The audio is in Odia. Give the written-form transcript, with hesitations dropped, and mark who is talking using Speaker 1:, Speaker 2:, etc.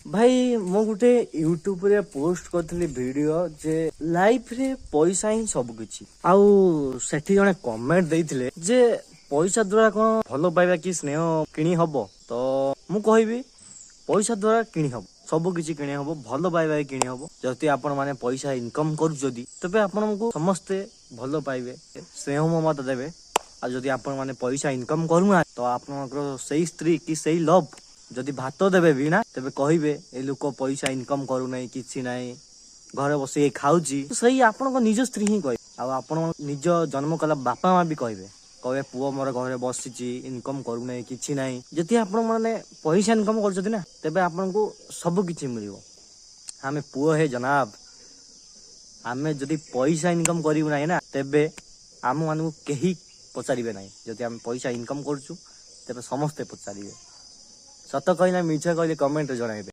Speaker 1: ଭାଇ, ମୁଁ ଗୋଟେ ୟୁଟ୍ୟୁବରେ ପୋଷ୍ଟ କରିଥିଲି ଭିଡିଓ ଯେ ଲାଇଫରେ ପଇସା ହିଁ ସବୁ କିଛି। ଆଉ ସେଠି ଜଣେ କମେଣ୍ଟ ଦେଇଥିଲେ ଯେ ପଇସା ଦ୍ଵାରା କଣ ଭଲ ପାଇବା କି ସ୍ନେହ କିଣି ହବ? ତ ମୁଁ କହିବି, ପଇସା ଦ୍ଵାରା କିଣି ହବ, ସବୁ କିଛି କିଣି ହବ, ଭଲ ପାଇବା ବି କିଣି ହବ। ଯଦି ଆପଣ ମାନେ ପଇସା ଇନକମ କରୁଛନ୍ତି, ତେବେ ଆପଣଙ୍କୁ ସମସ୍ତେ ଭଲ ପାଇବେ, ସ୍ନେହ ମମତା ଦେବେ। ଆଉ ଯଦି ଆପଣ ମାନେ ପଇସା ଇନକମ କରୁନାହାନ୍ତି, ତ ଆପଣଙ୍କର ସେଇ ସ୍ତ୍ରୀ କି ସେଇ ଲଭ୍ ଯଦି ଭାତ ଦେବେ ବି ନା, ତେବେ କହିବେ ଏ ଲୋକ ପଇସା ଇନକମ କରୁନାହିଁ, କିଛି ନାହିଁ, ଘରେ ବସିକି ଖାଉଛି। ସେଇ ଆପଣଙ୍କ ନିଜ ସ୍ତ୍ରୀ ହିଁ କହିବେ, ଆଉ ଆପଣ ନିଜ ଜନ୍ମ କଲା ବାପା ମା ବି କହିବେ, କହିବେ ପୁଅ ମୋର ଘରେ ବସିଛି, ଇନକମ କରୁନାହିଁ, କିଛି ନାହିଁ। ଯଦି ଆପଣ ମାନେ ପଇସା ଇନକମ କରୁଛନ୍ତି ନା, ତେବେ ଆପଣଙ୍କୁ ସବୁ କିଛି ମିଳିବ। ଆମେ ପୁଅ ହେ ଜନାବ, ଆମେ ଯଦି ପଇସା ଇନକମ କରିବୁ ନାହିଁ ନା, ତେବେ ଆମମାନଙ୍କୁ କେହି ପଚାରିବେ ନାହିଁ। ଯଦି ଆମେ ପଇସା ଇନକମ କରୁଛୁ, ତେବେ ସମସ୍ତେ ପଚାରିବେ। ସତ କହିଲେ, ମିଛ କହିଲେ, କମେଣ୍ଟରେ ଜଣାଇବେ।